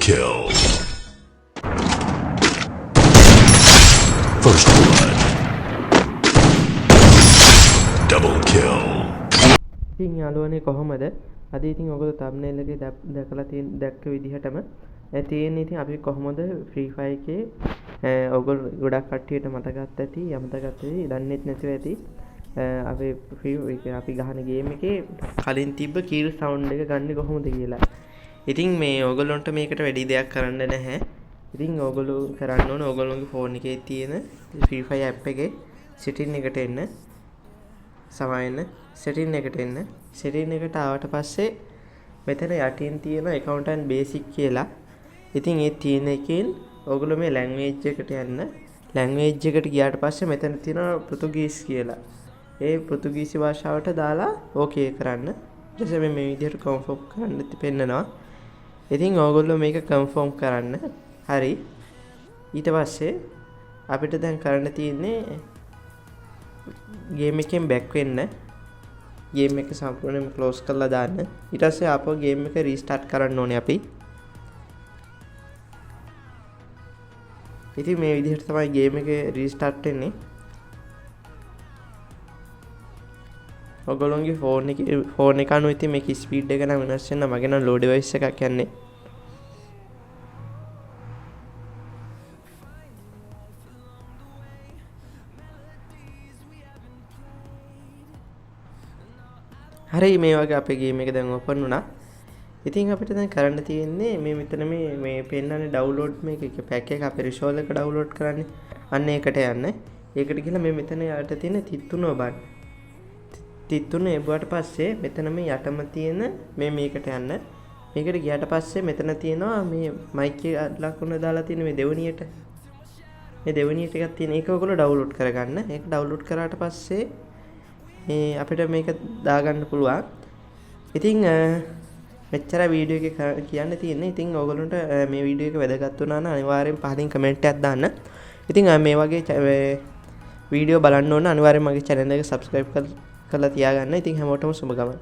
kill. First blood. Double kill. ඉතින් යාළුවනේ, කොහොමද අද? ඉතින් ඔයගොල්ලෝ thumbnail එකේ දැකලා තියෙන දැක්ක විදිහටම තියෙන්නේ ඉතින් අපි කොහොමද Free Fire එකේ ඔයගොල්ලෝ ගොඩක් කට්ටියට මතකත් ඇති, අමතකත් ඇති, දන්නෙත් නැතුව ඇති, අපේ ෆ්‍රී අපි ගහන ගේම් එකේ කලින් තිබ්බ කිල් සවුන්ඩ් එක ගන්නෙ කොහොමද කියලා. ඉතින් මේ ඔයගොල්ලන්ට මේකට වැඩි දෙයක් කරන්න නැහැ. ඉතින් ඔයගොල්ලෝ කරන්න ඕන ඔයගොල්ලෝගේ ෆෝන් එකේ තියෙන Free Fire app එකේ සෙටින් එකට එන්න. සමාවෙන්න, සෙටින් එකට එන්න. සෙටින් එකට ආවට පස්සේ මෙතන යටින් තියෙන account and basic කියලා. ඉතින් ඒ තියෙන එකෙන් ඔයගොල්ලෝ මේ ලැන්ග්වේජ් එකට යන්න. ලැන්ග්වේජ් එකට ගියාට පස්සේ මෙතන තියෙනවා පෘතුගීස් කියලා. ඒ පෘතුගීසි භාෂාවට දාලා ඕකේ කරන්න. ඊට පස්සේ මේ විදිහට කන්ෆර්ම් කරන්න පෙන්නනවා. ඉතින් ඔයගොල්ලෝ මේක කන්ෆර්ම් කරන්න. හරි. ඊට පස්සේ අපිට දැන් කරන්න තියෙන්නේ ගේම් එකෙන් බැක් වෙන්න. ගේම් එක සම්පූර්ණයෙන්ම ක්ලෝස් කරලා දාන්න. ඊට පස්සේ ආපහු ගේම් එක රීස්ටාර්ට් කරන්න ඕනේ අපි. ඉතින් මේ විදිහට තමයි ගේම් එක රීස්ටාර්ට් වෙන්නේ. ඔයගොල්ලෝගේ ෆෝන් එකේ ෆෝන් එක අනුව ඉතින් මේකේ ස්පීඩ් එක නම් වෙනස් වෙනවා. මගේ නම් ලෝ ඩිවයිස් එකක් යන්නේ. හරි, මේ වගේ අපේ ගේම් එක දැන් ඕපන් වුණා. ඉතින් අපිට දැන් කරන්න තියෙන්නේ මේ මෙතන මේ මේ පෙන්නන්නේ ඩවුන්ලෝඩ් මේක එක පැක් එක අපේ රිසෝල් එක ඩවුන්ලෝඩ් කරන්නේ. අන්න ඒකට යන්න. ඒකට ගිහලා මේ මෙතන යට තියෙන තිත් තුන ඔබන්න. තිත් තුන එබුවට පස්සේ මෙතන මේ යටම තියෙන මේ මේකට යන්න. මේකට ගියාට පස්සේ මෙතන තියෙනවා මේ මයික් එක ලකුණ දාලා තියෙන මේ දෙවනියට. මේ දෙවනියට එකක් තියෙන ඒක ඔයගොල්ලෝ ඩවුන්ලෝඩ් කරගන්න. ඒක ඩවුන්ලෝඩ් කරාට පස්සේ මේ අපිට මේක දාගන්න පුළුවන්. ඉතින් මෙච්චර වීඩියෝ එකේ කියන්න තියෙන්නේ. ඉතින් ඔයගොල්ලන්ට මේ වීඩියෝ එක වැදගත් වුණා නම් අනිවාර්යෙන් පහලින් කමෙන්ට් එකක් දාන්න. ඉතින් මේ වගේ වීඩියෝ බලන්න ඕන අනිවාර්යෙන් මගේ චැනල් එක සබ්ස්ක්‍රයිබ් කරලා තියාගන්න. ඉතින් හැමෝටම සුබ ගමන්.